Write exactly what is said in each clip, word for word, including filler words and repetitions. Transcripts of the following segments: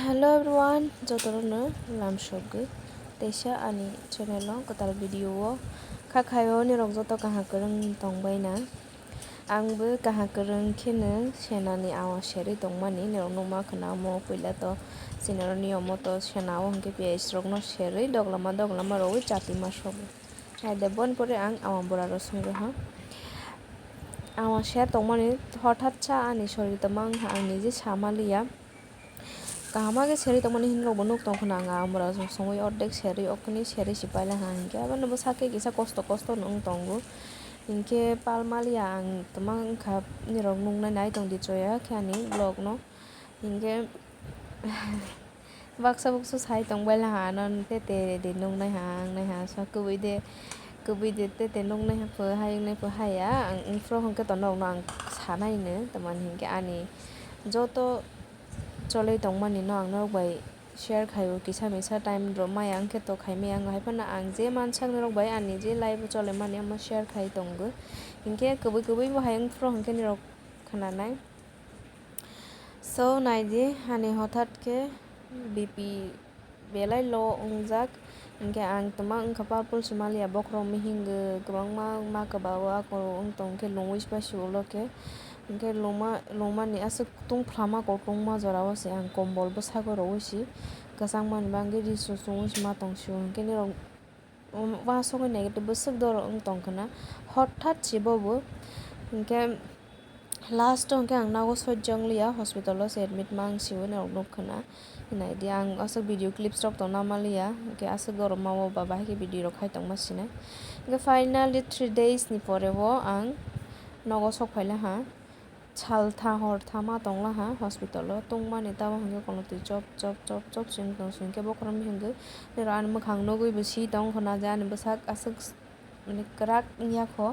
Hello everyone, jotorokno lamsogwi teisa ani channel o kwtal video o kha khaio nirok joto kaham kwrwng tongbaina. Ang bo kaham kwrwng kheno senani awa serwi tongmani nirok nukma khwna omo puila to sinaro niyomo to sena o hwnkhe piyaj rokno serwi doglama doglama rwui chati ma sobo. Hai de bon pore ang awa bora rw songwi ha. Awa ser tongmani hothat sa ani sorir tongma wngkha ang niji sama liya. Kaham khe serwi tongmani hinwi rokbo nuk tong khwna ang awa bora rw songwi ordek serwi okni serwi si paila ha hinkhe abono bwsakhe kisa kosto kosto no wng tongo. Hinkhe pal maliya ang tongma wngkha nirok nuknai nai tongdi choya khe ani vlog no. Hinkhe baksa buksu sai tongbai laha ano tete de nuknai ha ang nai ha sa kubui de kubui de tete nuknai ha pho hai wngnai pho haya ang phro hwnkhe to norokno ang sanai no tamani hinkhe ani joto choloi tongmani no ang norok bai share khaio kisa misa time rok maya wngkhe to khaimaya wngkha hai phano ang je mansak norok bai ani je life o chole mani omo share khai tongo hinkhe kubui kubui bo hai wng phro hinkhe norok khwnanai. So naidi hani hothat khe B P belai low wngjak hinkhe ang twma wngkha purple si maliya bokhorok mihingwi kwbangma ma kwbao akorok wng tong khe lungwi pai si ulo khe hinkhe lungma lungmani aswk tungphla ma kotongma jorao se ang kombol bwsago rwui si kwchangmani bagwi ri su chungwi si ma tong sio hinkhe nirok. Uansukgwi negative bwswk doro wng tong khwna hothat se bobo hinkhe last o hinkhe ang nogo sojak liya hospital o se admit ma wng siwi norok nuk khwna hinai di ang aswk video clips rok tongna ma liya hinkhe aswk doro ma o ba bahai khe video rok khai tongma sinai hinkhe finally three days ni pore o ang nogo sok phai laha. Saltha hortha ma tonglaha hospital o tongmani tamo hinkhe kolotwi chop chop chop chop se wng tong se hinkhe bokhorok mihingwi nero ani mwkhang nugwi bo si tong khwna je ani bwsak aswk mane kwrak wngya kho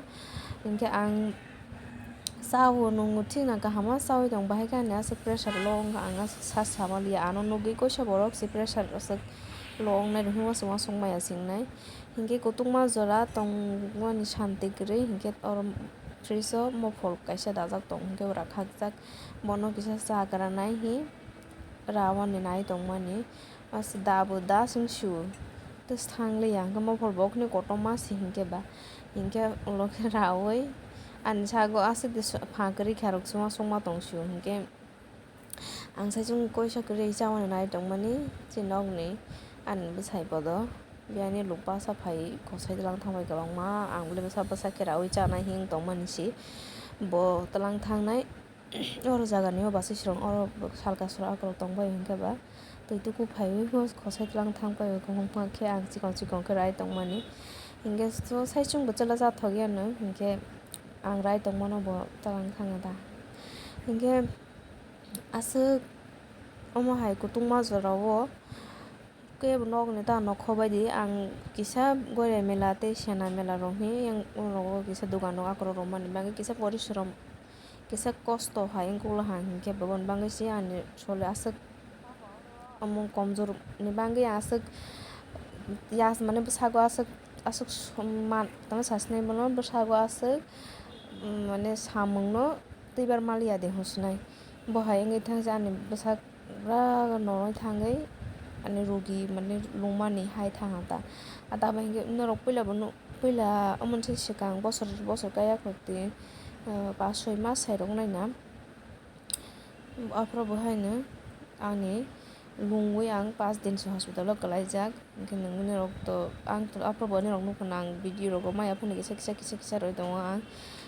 hinkhe ang chao nwngo thikna kaham ma chawi tong bahaikhe ani aswk pressure low wngkha ang aswk sa sama liya ano nugwi koisa borok se pressure aswk low wngnai rw hinwi uansuk uansuk maya singnai. Hinkhe kotokma jora tongmani santi kwrwi hinkhe oro fridge o mophol kaisa dajak tongo hinkhe bo rakhakjak bono kisa cha gra nai hi rawani nai tongmani da bo da chwng sio tei swkang liya hinkhe mophol bo okni kotorma se hinkhe ba hinkhe ulo khe rawi ani sago aswk de pha kwrwi kha rok chuma chuma tong sio hinkhe. Ang saichung koisa kwrwi chamani nai tongmani chini nokni ani bwsai bodo biyani lukbasa phai kosai twlang thangbai kwbangma ang bwlai bwsa bwsa khe raui chanai hing tongmani si bo twlang thangnai oro jagani o bwsai srong oro salka srok akorok tongbai hinkhe ba twi tuku phaiwi kosai twlang thangbai kwbangma khe ang chikon chikon khe rai tongmani hinkhe saichung bwchwla jathok yano hinkhe ang rai tongmano bo twlang thangya da hinkhe. Aswk omo hai kutungma jorao kebo nokni ta nokho bai di ang kisa goria mela tei sena mela rok hi yang oro kisa dogan rok akorok rwmani bagwi kisa porisrom kisa kosto hai wngkukla ha hinkhe bo boni bagwi se ani sole aswk omo komjor ni bagwi aswk yas mane bwsago aswk aswk man tamo sasnai bono bwsago aswk mane samung no twibar maliya de hwnsinai. Bo hai wngwi thangsa ani bwsak pura noroi thangwi ani rugi mane lungmani hai thangha ta. A tabuk hinkhe norok puila bo nuk puila omono se swkang bosor bosor kaya khwlai twi pas soi mas sai rok nai na. Aphuru bo haino ani lungwi ang pas din se hospital o kwlaijak. Hinkhe nini rok to ang to aphuru bo ani rok nukha na ang video rogo maya phano kisa kisa kisa kisa roi tongo ang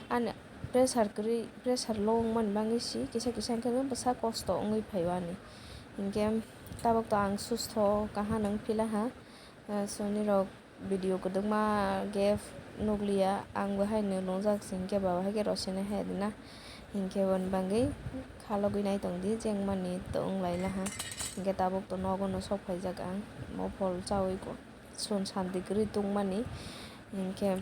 ani pressure kwrwi pressure low wngmani bagwi si kisa kisa hinkhe bwsa kosto wngwi phaio ani hinkhe tabuk to ang susto kaham wng philaha so nini rok video kwdwkma gap nukliya ang bo haino lungjak se hinkhe ba hai khe rosina hai rwna hinkhe boni bagwi khalogwi nai tongdi jengmani to wng lai laha hinkhe tabuk to nogo no sok phaijak ang bo phol chawi. Sun santi kwrwi tongmani hinkhe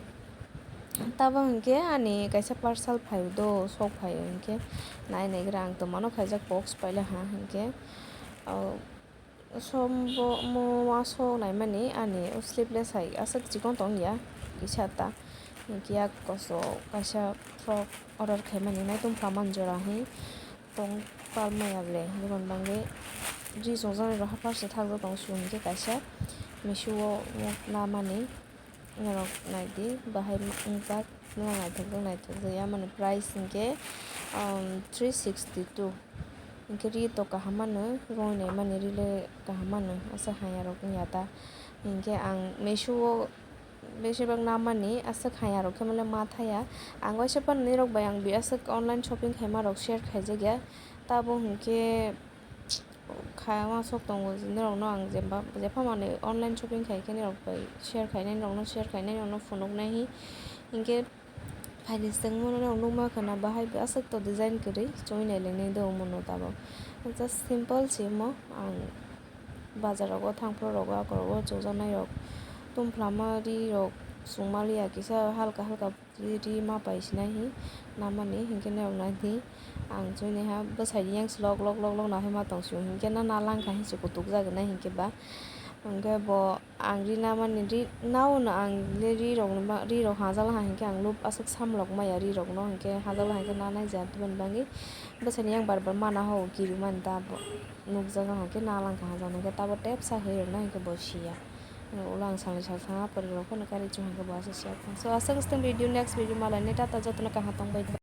tabuk hinkhe ani kaisa parcel phaio do sok phaio hinkhe nai naigra ang twmano khaijak box paila ha hinkhe sombo mo aswk naimani ani sleeveless hai aswk chikon tongya kisa ta hinkhe yak koso kaisa frock order khaimani naitung phaman jora hi. Tong palmaya le boni bagwi Ri chongjak rok ha first thakjak tong sio hinkhe kaisa Meesho o namani norok naidi bahai wngjak. Naithokjak naithokjak ya mani price hinkhe three sixty two. Hinkhe ri to kaham mano roi naimani ri le kaham mano aswk hamya rok wngya ta. Hinkhe ang Meesho o besibak namani aswk hamya rok khe mole ma thaya. Ang waisa phano nirok bai ang bi aswk online shopping khaima rok share khaijakya. Tabuk hinkhe khaima sok tongo norokno ang jeba jepha mani online shopping khaikhe nirok bai share khainai norokno share khainai norokno phunuknai hi. Hinkhe phaini swngmano norok nukma khwna bahai aswk to design kwrwi choi nailengnai do omono tabuk just simple se omo ang. Bazar rogo thangphuru rogo akorog o chukjaknai rok tumphla ma ri rok chwng maliya kisa halka halka ri ma pai sinai hi namani hinkhe norok nai di ang chini ha bwsai yang lok lok lok lok nahima tong sio hinkhe na na langkha hinwi kutuk jagwnai hinkhe ba hinkhe bo ang ri namani ri nao no ang le ri rok no ri rok hajal ha hinkhe ang lub aswk samlok maya ri rok no hinkhe hajal ha hinkhe na nai ja tubun bangwi bwsai yang bar bar mana ho kiri mani ta bo. Nukjak ang khe nalang kaham jani khe tabo tepsa hwnwi rwna hinkhe bo siya. Ulo ang salni sal thangma pore rok phano kari chwng hinkhe bo aswk siya. So aswk swtwng video next video malai nai tata jotono kaham tongbai.